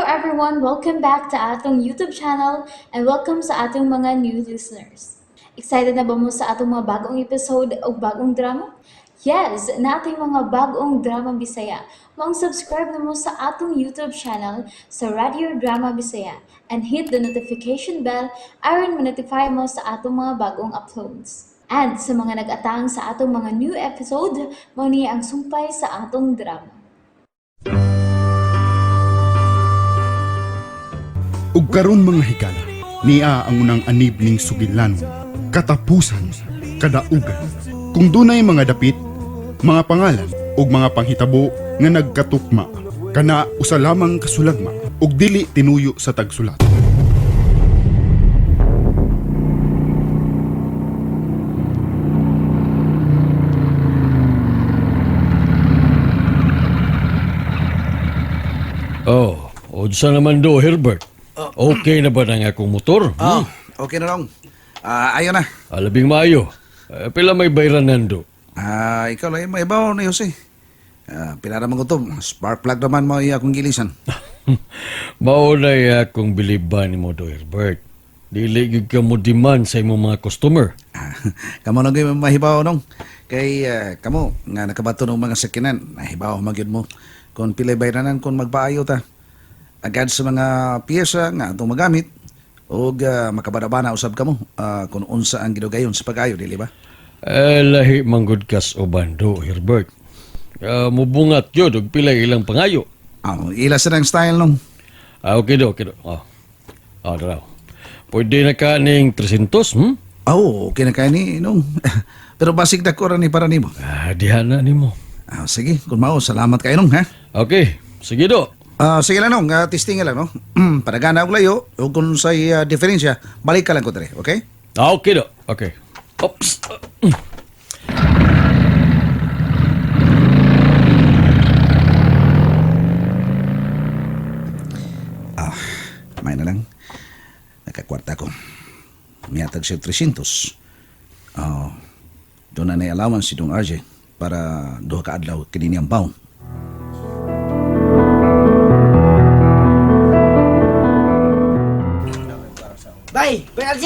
everyone! Welcome back to atong YouTube channel and welcome sa atong mga new listeners. Excited na ba mo sa atong mga bagong episode o bagong drama? Yes, nating mga bagong drama Bisaya. Maong subscribe na mo sa atong YouTube channel sa Radio Drama Bisaya and hit the notification bell aron ma-notify mo sa atong mga bagong uploads. And sa mga nag-atang sa atong mga new episode, mao ni ang sumpay sa atong drama. Ug karon mga higala, niya ang unang anib ning sugilanon, katapusan, kadaugan. Kung dunay mga dapit, mga pangalan ug mga panghitabo nga nagkatukma, kana usa lamang kasulagma ug dili tinuyo sa tagsulat. Oh, unsa naman do, Herbert? Okay na ba nang akong motor? Oh, okay na lang. Ayo na. Alabing maayo. Pila may bayran nando. Ikaw lang may ibaw na Jose. Pila naman ko to. Spark plug naman mo iya akong gilisan. Mao na akong biliban nimo do, Herbert. Dili gyud ka mo demand sa imong mga customer. Kamo na gyud mahibaw nong. Kay kamo nga nakabato ng mga sakinan, nahibaw magyud mo kung pilay bayranan kung magpaayo ta. Agad sa mga piyesa nga atong magamit og makabana-bana usab kamo kung unsa ang gidugayon sa pag-ayo, dili ba? Lahi manggod kas uban do, Herbert. Mubungat gyud og pila ilang pangayo. Ila sa nang style nong. Okay do, okay do. Oh. Daraw. Pwede na ka ning 300, hmm? Oh, okay na kay ni nong. Pero basig dako ra ni para nimo. Diha na nimo. Sige, kung mao, salamat kayo nong, ha? Okay, sige do. Sige lang nong, testing lang no. Padagana og layo ug kung say diferensya, balik ka lang ko dere, okay? Okay do. Okay. Oops. May na lang. Nakakwarta ko. Mihatag siya 300. Oh, doon na allowance si Dong RJ para duha ka adlaw kini niyang baon. Bay, Bay RJ.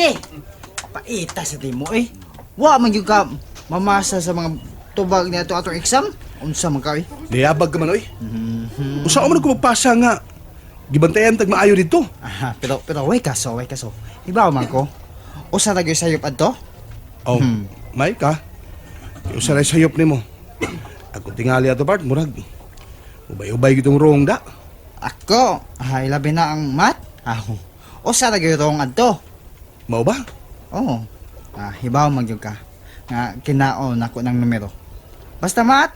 Paita sa timo eh. Wa man gyud ka mamasa sa mga tubag niya ato atong exam. Unsa man ka eh? Niyabag ka man, oy. Usa man ko magpasa nga. Gibantayan tag maayo dito. Aha, pero pero way kaso, way kaso. Ibaw man ko. Usa ra gyud sayop adto? Oh, may ka. Kay usa ra sayop nimo. Ako tingali ato part murag. Ubay-ubay gitong rong da. Ako, ay labi na ang mat. Aho. Usa ra gyud rong adto. Mao ba? Oo. Hibaw man gyud ka. Nga kinaon nako ng numero. Basta mat,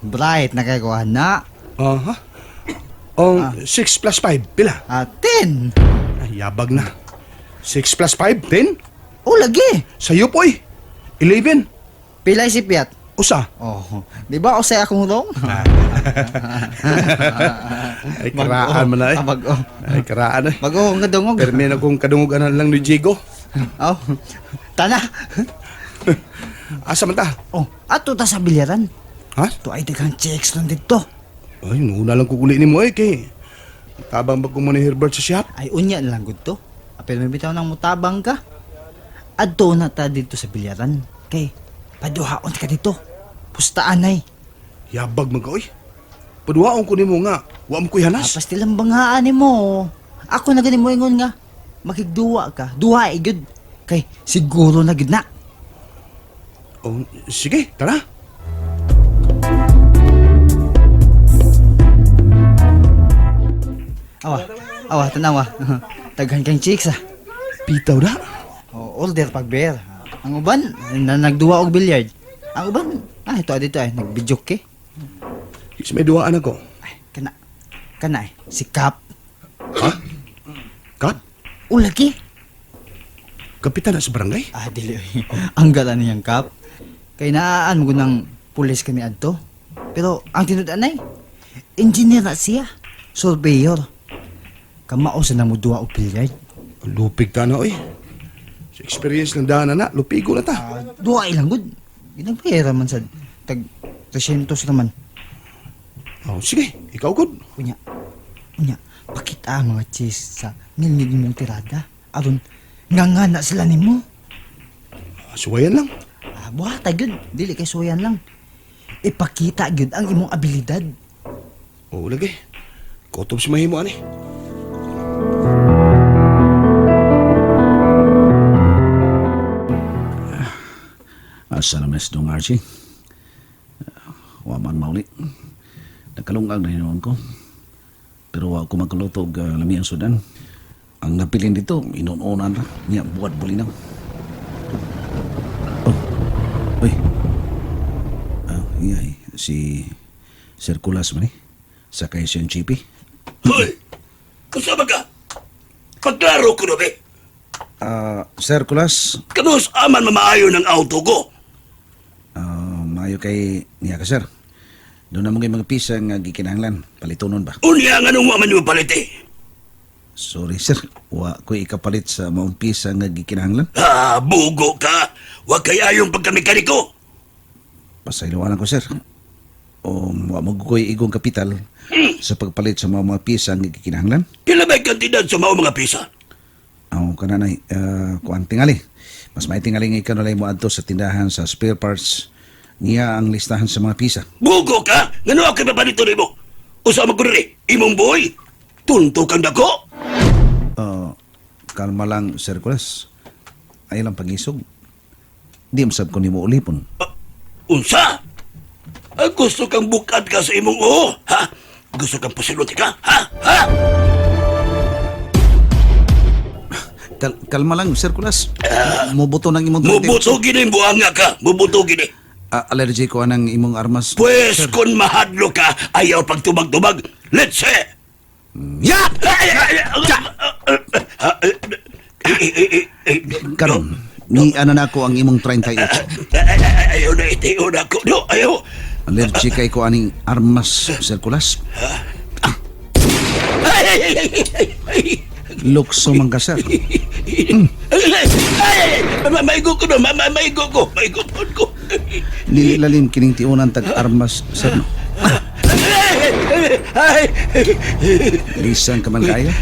bright na kay ko na. Aha. Oh, 6 plus 5, pila? 10. Ay, yabag na. 6 plus 5, 10? Oh, lagi. Sayop, oy. 11. Pila si Piat? Usa. Oh, di ba usay akong rong? Ay, karaan man na eh. Bago. Ay, karaan eh. Bago nga dungog. Pero may akong kadungogan lang ni Diego. Oh. Tana. Asa man ta? Oh, ato ta sa bilyaran. Ha? To ay daghang checks lang dito. Ay, nuna lang kukuli ni mo eh, kay. Tabang ba mo ni Herbert sa shop? Ay unya na lang gud to. Apel may bitaw nang mutabang ka. Adto na ta dito sa bilyaran. Kay paduhaon ka dito. Pustaan ay. Yabag man ka, oy. Paduhaon ko nimo nga, wa mo ko'y hanas. Apas tilang bangaan nimo. Ako na gani mo ingon nga. Makigduwa ka. Duha ay gud. Kay siguro na gud na. Oh, sige, tara. Awa. Awa tanawa. Daghan kang chicks ah. Pitaw na. Oh, order pag beer. Ang uban na nagduwa og billiard. Ang uban ito dito ay nagbijoke. Is may duhaan ako. Ay, kana. Kana eh. Si Kap. Ha? Kap? O lagi. Kapitan na sa barangay? Dili. Oy. Ang gala niyang Kap. Kay naaan mo ng pulis kami adto. Pero ang tinud-an ay engineer na siya. Surveyor. Kamao sa namuduwa og billiard. Lupig ta na, oy. Sa experience ng daan na, lupigo na ta. Duwa ilang gud. Ginagpera man sa tag 300 naman. Oh, sige, ikaw good. Kunya. Unya, pakita ang mga chase sa ngilngig mong tirada. Aron, nga nga na sila nimo. Suwayan lang. Ah, buhata gyud, dili kay suwayan lang. Ipakita gyud ang imong abilidad. Oo lagi. Kutob si mahimo ani. Asa naman si Dong Archie? Wa man mauli. Nakalungag na hinuon ko. Pero wa ko magkaluto og lami ang sudan. Ang napilin dito, inuunan ra. Niya, buwat bulinaw. Oh, uy. Ah, iya, eh. Si Sir Kulas man eh. Sakay siyang chippy. Hoy! Kasama ka? Pagklaro ko na, be. Ah, Sir Kulas, Kanus aman mamaayo ng auto ko. maayo kay niya ka, sir. Doon na mga mga pisa nga gikinahanglan. Palitunon ba? Unya nga nung waman mo palit eh. Sorry sir, wa ko ikapalit sa maong pisa nga gikinahanglan. Ah, bugo ka. Huwag kay ayong pagkamekaniko. Pasayloan ako sir. O wa mo ko'y igong kapital sa pagpalit sa mga pisa nga gikinahanglan. Pila ba'y kantidad sa mao mga pisa? Aw kananay, kuan tingali. Mas may tingali nga ikaw nalay mo adto sa tindahan sa spare parts niya ang listahan sa mga pisa. Bugo ka? Ngano ako mapalito nimo? Usa man ko diri, imong boy. Tunto kang dako. Kalma lang Sir Kulas. Ay lang pangisog. Di masab ko nimo ulipon. Ah, unsa? Ah, gusto kang bukad ka sa imong oo, ha? Gusto kang pusilot ka, ha? Ha? Kalma lang Sir Kulas. Mubuto ng imong Mubuto gini buanga ka, mubuto gini. Ah, allergy ko anang imong armas. Pwes, kung mahadlo ka, ayaw pagtubag-tubag. Let's say! Ya! Karon, ni ana na ako ang imong 38. Ayaw na itiyo na ako. No, ayaw. Allergy kay ko aning armas, Sir Kulas. Ay, ay, ay, ay, ay, ay. Lukso man ka, sir. Ay, ay, ay, maigo ko no, maigo ko, maigo po ko. Dili lalim kining tiunan tag armas, sir. No? Ay, Lisan ka man kaya.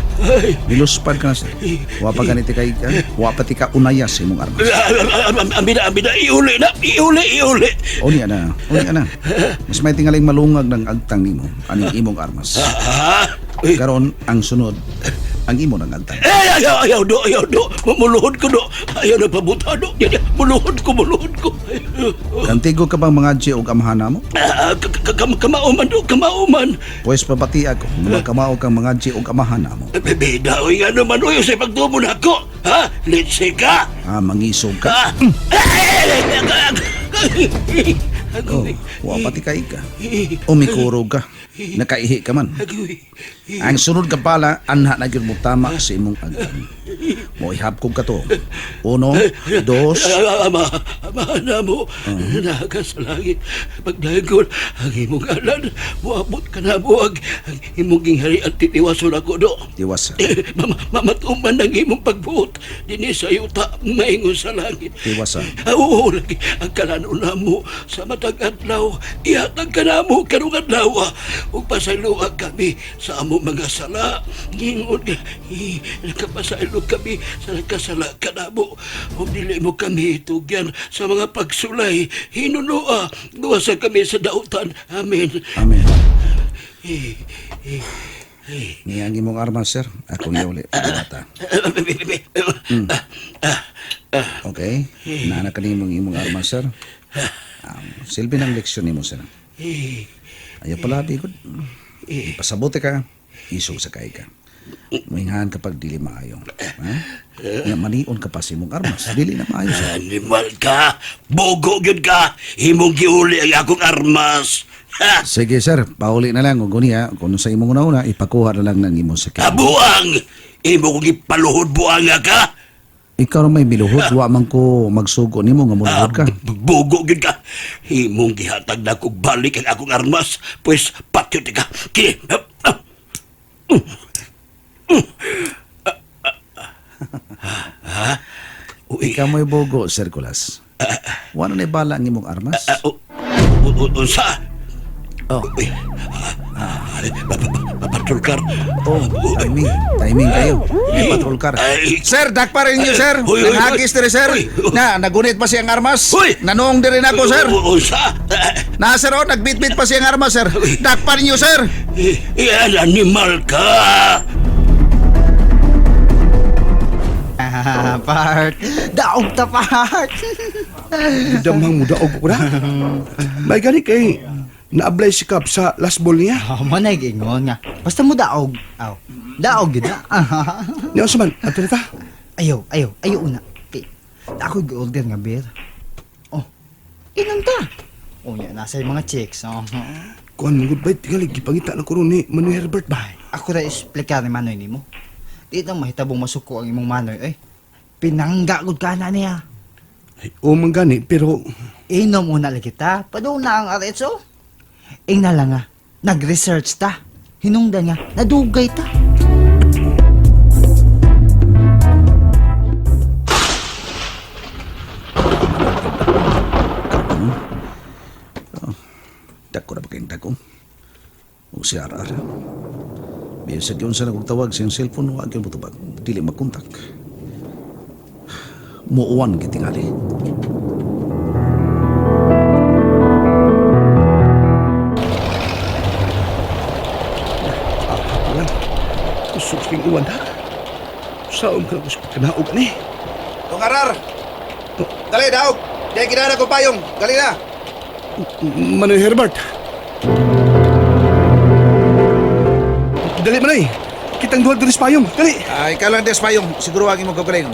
Niluspad ka na, sir. Wa pa ganiti kay ka. Wa pa ti ka unaya sa imong armas. Amina, amina, iuli na, iuli, iuli. Uni ana, uni ana. Mas may tingaling malungag ng agtang nimo aning imong armas. Ha? Uy. Karon ang sunod ang imo ng agtang. Eh, ayaw, ayaw, do, ayaw, do. Muluhod ko, do. Ayaw na pabuta, do. Muluhod ko, muluhod ko. Kantigo ka bang mga G og amahan mo? Ah, kamauman, do, kamauman. Pwes pabati ako, nga magkamao kang mga G og amahan mo. Bida, oy, nga naman, oy, sa pagtumo na ako. Ha? Litsi ka. Ah, mangisog ka. Ha? Oh, wa pati kay ka. Umikurog ka. Nakaihi ka man. Ang sunod ka pala, anha na gyud mo tama sa imong agtang. Mo ihapkog ka to. Uno, dos, Ama, ama na mo, naka sa langit. Pagdagol, ang imong alan, muabot ka na mo, ang imong gingharian titiwason ako, do. Tiwasa. Eh, mamatuman ang imong pagbuot, dinhi sa yuta, maingon sa langit. Tiwasa. Ah, oo, lagi, ang kalano na mo sa matag adlaw, ihatag ka na mo karong adlaw, ug pasayloa kami sa among mga sala. Ngingon nga, nakapasaylo kami sa nagkasala ka na mo. Ug dili mo kami itugyan sa mga pagsulay. Hinunoa, luwasa kami sa dautan. Amen. Amen. Eh, eh, eh. Niya ang imong armas, sir. Akong iuli. Diwata. Okay. Naana ka nimong imong armas, sir. Silbi ng leksyon nimo, sir. Ayaw pala, bigod. Ipasabote ka, isog sa kay ka. Muinghan ka pag dili maayo. Ha? Nga manion ka pa sa imong armas. Dili na maayo, sir. Animal ka! Bogo gyud ka! Imong giuli ang akong armas! Ha? Sige, sir. Pauli na lang. Kung niya, kung sa imong una-una, ipakuha na lang ng imong sakit. Kabuang! Imo kong ipaluhod buang ka! Ikaw ra may miluhod. Wa man ko magsugo nimo nga muluhod ka. Bugo gyud ka! Imong gihatag na kog balik ang akong armas, pues patyo ka! Kini! Ha? Uy, Ikaw mo'y bogo, Sir Kulas. Wa na bala ang imong armas. Unsa? Oh. Uy, patrol car. Oh, timing. Timing kayo. May patrol car. Ay. Sir, dakpa rin niyo, sir. Uy, uy, uy. Naghagis diri, sir. Uy. Na, nagunit pa siyang armas. Uy. Nanoong diri na ako, sir. Unsa? Na, sir, oh, nagbitbit pa siyang armas, sir. Dakpa rin niyo, sir. Yan, animal ka. Ah, part. Daog ta, part. Damhang mo daog ko na. May gani kay na-apply si Kap sa last ball niya. Oh, mo na ingon nga. Basta mo daog. Aw. Daog gid na. Niya sa man, ato na ta. Ayaw, ayaw, ayaw una. Kay ako gi-order nga beer. Oh. Inom ta. Oh, nya nasa yung mga chicks. Oh. Kuan mo goodbye, tingali gipangita na ko ron ni Manuel Herbert ba. Ako ra explicar ni Manoy nimo. Di nang mahitabong masuko ang imong Manoy eh. Pinangga gud ka na niya. Ay, o man gani, pero Inom una lagi ta. Padung na ang aretso. Ingna lang nga. Nag-research ta. Hinungdan nga. Nadugay ta. Dako na ba kayong dako? O si RR. Bisag yun sa nagtawag sa iyong cellphone, huwag yun mutubag. Dili makontak. Muuwan gitingali. lang. Kusog sa king uwan ha. Saom ka na kusog kanaog ani. Dong RR! Dali, daog! Dahil kinana ko payong! Dali na! Manuel Herbert. Dali Manoy. Kitang duha diri sa payong. Dali. Ah, ikaw lang des payong. Siguro ang imong kagaling.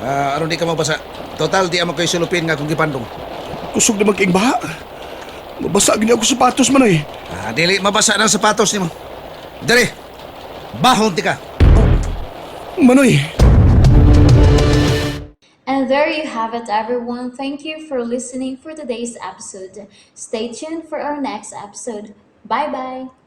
Ah, aron di ka mabasa. Total, di amo kayo sulupin nga kung gipandong. Kusog na magking baha. Mabasa gini ako sapatos Manoy. Ah, dili mabasa ng sapatos nimo. Dali! Bahon ti ka! Manoy. And there you have it, everyone. Thank you for listening for today's episode. Stay tuned for our next episode. Bye bye.